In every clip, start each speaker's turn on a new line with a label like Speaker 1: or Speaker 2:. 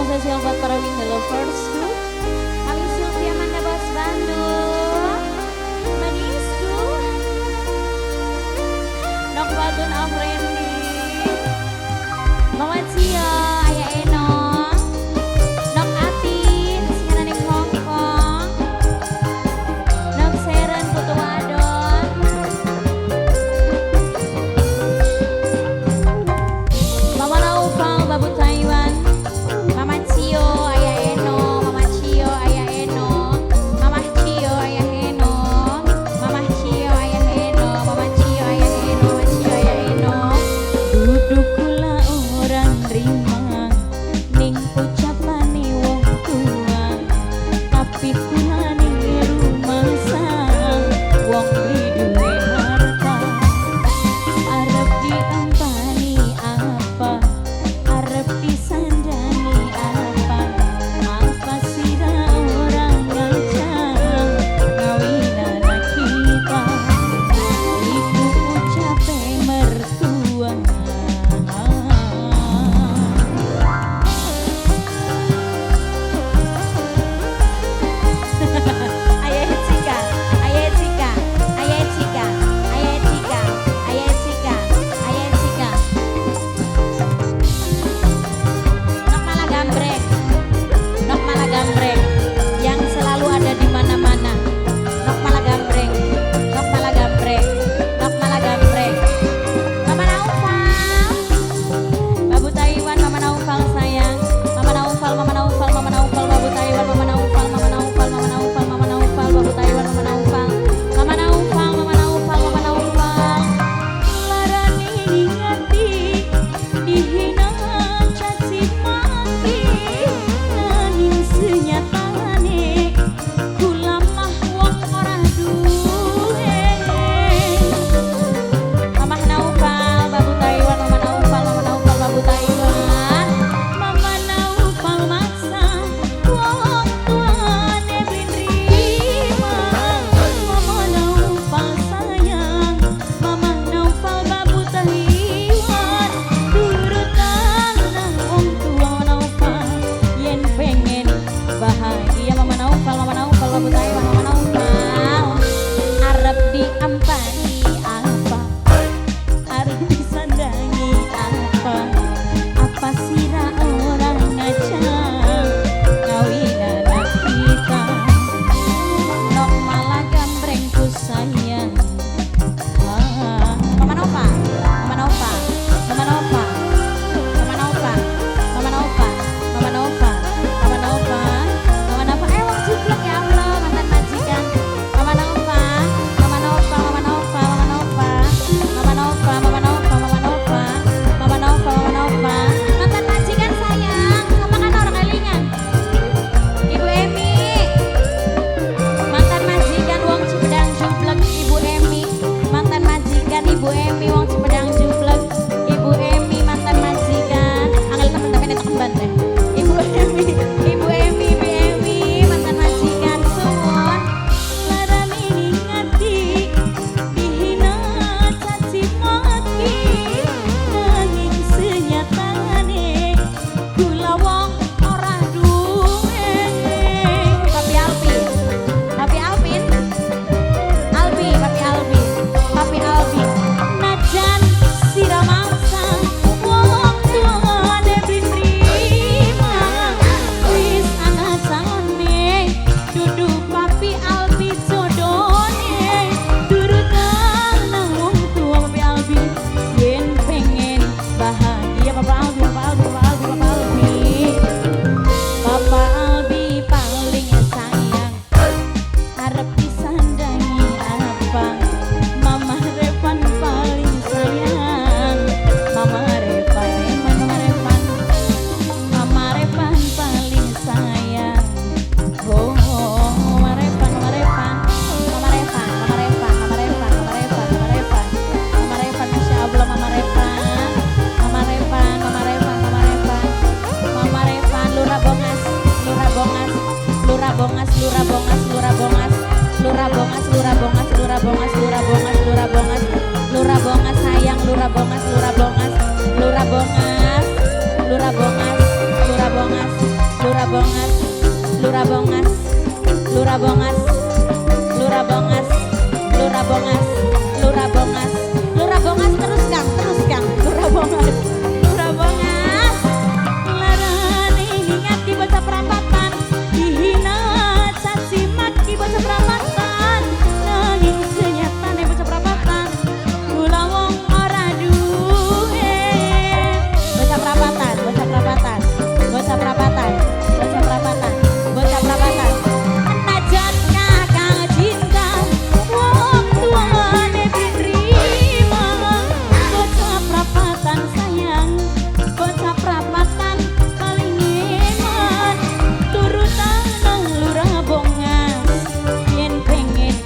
Speaker 1: Spesial buat para Winda Loversku. Kami Sylvia Manda Bos Bandung, manisku, Nok Badun Afrendi, Mama Cio, Ayah Eno, Nok Atin, sing ning Hong Kong, Nok Seren Putu Wadon, Mama Naufal Babu Taiwan, Mama Cio, Ayah Eno, Mama Cio, Ayah Eno, Mama Cio, Ayah Eno, Mama Cio, Ayah Eno, Mama Cio, Ayah Eno, Mama Cio, Ayah Eno. Duduk kula orang rima ning ucapane wong tua, tapi kula ning rumangsa wong beli duwe harta. Arep diempani apa, arep disandangi apa, apa sira orang ngajak ngawin anak kita. Iku ucape mertua. Ayah Cika, Ayah Cika, Ayah Cika, Ayah Cika, Ayah Cika, Ayah Cika. Nok malah gambreng, nok malah gambreng, yang selalu ada di mana-mana. Nok malah gambreng, nok malah gambreng, nok malah gambreng. Mama Naufal, Babu Taiwan, Mama Naufal sayang, Mama Naufal, Mama Naufal, Mama Naufal, Babu Taiwan, Mama Naufal, Mama Naufal, Mama Naufal, Mama Naufal, Babu Taiwan, Mama Naufal, Mama Naufal, Mama Naufal, Mama Naufal. Larane ning ati dihina caci maki, nanging senyatane kula mah wong ora duwe. Mama Naufal, Babu Taiwan, Mama Naufal, Mama Naufal, Babu Taiwan. Mama Naufal maksa wong tuane beli nrima. Mama Naufal sayang, Mama Naufal Babu Taiwan. Turutan wong tua Mama Naufal yen pengen bahagia. Mama Naufal, Mama Naufal, Babu Taiwan, Mama Naufal. Arep diampani apa, arep disandangi apa, apa sira orang ngajak ngawin anak kita. Nok malah gambreng ku sayang. Ah, Mama Naufal, Mama Naufal, Mama Naufal, Mama Naufal, Mama Naufal, Mama Naufal, Mama Naufal, Mama Naufal. Wong ciplek ya Allah, mantan majikan. Mama Naufal, Mama Naufal, Mama Naufal, Mama Naufal, Mama Naufal, Mama Naufal, Mama Naufal, Mama Naufal, Mama Naufal. Mantan majikan sayang, sama kan orang kelingan. Ibu Emi, mantan majikan wong Cipedang Jublek. Ibu Emi, mantan majikan Ibu Emi wong Cipedang Jublek. Ibu Emi mantan majikan. Angel temen-temen itu kemban deh. Ibu Emi, Ibu Emi, Ibu Emi mantan majikan suwun. Larane ning ati dihina caci maki, nanging senyatane kula wong ora duwe. Papi Alpi, Papi Alvin, Albi, Papi Albi, Papi Albi. Najan sira mangsa wong tuane beli nrima, wis ana calone dudu Papi Albi jodone. Turutan nang wong tua Papi Albi yen pengen bahagia. Papa Albi, Papa Albi, Papa Albi, Papa Albi. Papa Albi paling sayang, arep disandangi apa. Mama Revan paling sayang, Mama Revan, Mama Revan, Mama Revan paling sayang. Oh, Mama Revan, Mama Revan, Mama Revan, Mama Revan, Mama Revan, Mama Revan, Mama Revan, Mama Revan, Masya Allah, Mama Revan, Mama Revan, Mama Revan, Mama Revan, Mama Revan, Lurah Bongas, Lurah Bongas, Lurah Bongas, Lurah Bongas, Lurah Bongas, Lurah Bongas, Lurah Bongas, Lurah Bongas, Lurah Bongas, Lurah Bongas, Lurah Bongas sayang, Lurah Bongas, Lurah Bongas, Lurah Bongas, Lurah Bongas, Lurah Bongas. Lurah Bongas, Lurah Bongas, Lurah Bongas, Lurah Bongas, Lurah Bongas, Lurah Bongas, Lurah Bongas terus Kang, terus Kang, Lurah Bongas, Lurah Bongas. Larane ngati bocah prapatan, dihina caci maki bocah prapatan, nanging senyatane bocah prapatan, kula wong ora duwe. Bocah prapatan, bocah prapatan, bocah prapatan, bocah prapatan, bocah prapatan. Najan kakang cinta, wong tuane diterima. Bocah prapatan sayang, bocah prapatan paling eman. Turutan nang Lurah Bongas, yen pengen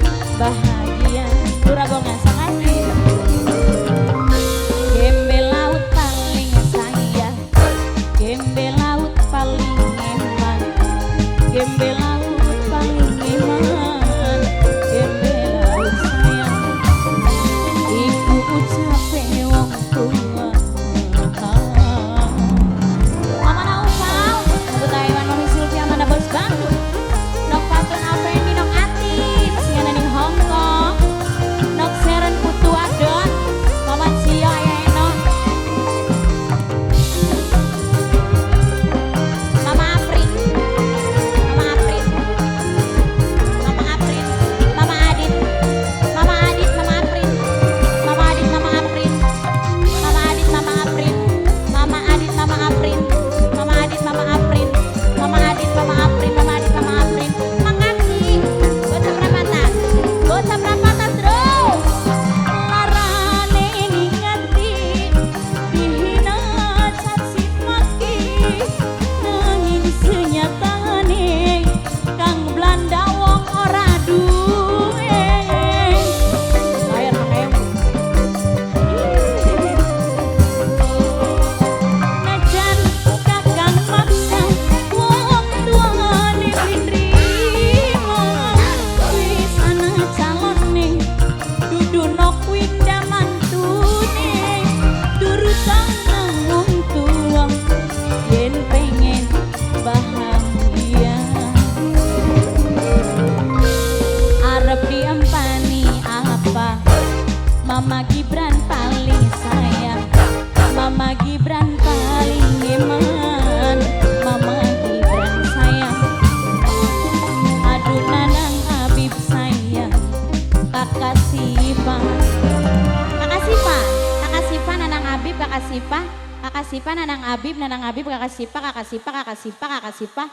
Speaker 1: bahagia. Lurah Bongas makasih. Gembel laut paling sayang, gembel laut paling eman, gembel laut paling eman, gembel laut sayang. Iku ucape wong tua. Mama Naufal, Ibu Taiwan, Mami Sylvia, Manda Bos Bandung, Nok Fatun Alfrendi, Nok Atin, sing ana ning Hong Kong, Nok Seren Putu Adon, Mama Cio, Ayah Eno, Mama Apri, Mama Apri, Mama Aprin, Mama Adit, Mama Adit, Mama Aprin, Mama Adit, Mama Aprin, Mama Adit, Mama Aprin, Mama Adit, Mama Aprin, Mama Adit, Mama Aprin, Mama Adit, Mama Aprin, Mama Adit, Mama Aprin, makasih, bocah prapatan, bocah prapatan terus. Larane ngati dihina caci maki, nanging senyatane Kang Belanda wong ora duwe. Bayar 5.000. Najan kakang maksa wong tuane beli nrimo, wis ana calone dudu nok winda mantune. Turutan nang wong tua yen pengen bahagia. Arep diempani apa, Mama Gibran paling sayang, Mama Gibran paling eman, Mama Gibran sayang. Aduh Nanang Habib sayang, Kakak Sipa, Kakak Sipa, Kakak Sipa, Nanang Habib, Kakak Sipa, Kakak Sipa, Nanang Habib, Nanang Habib, Kakak Sipa, Kakak Sipa, Kakak Sipa, Kakak Sipa.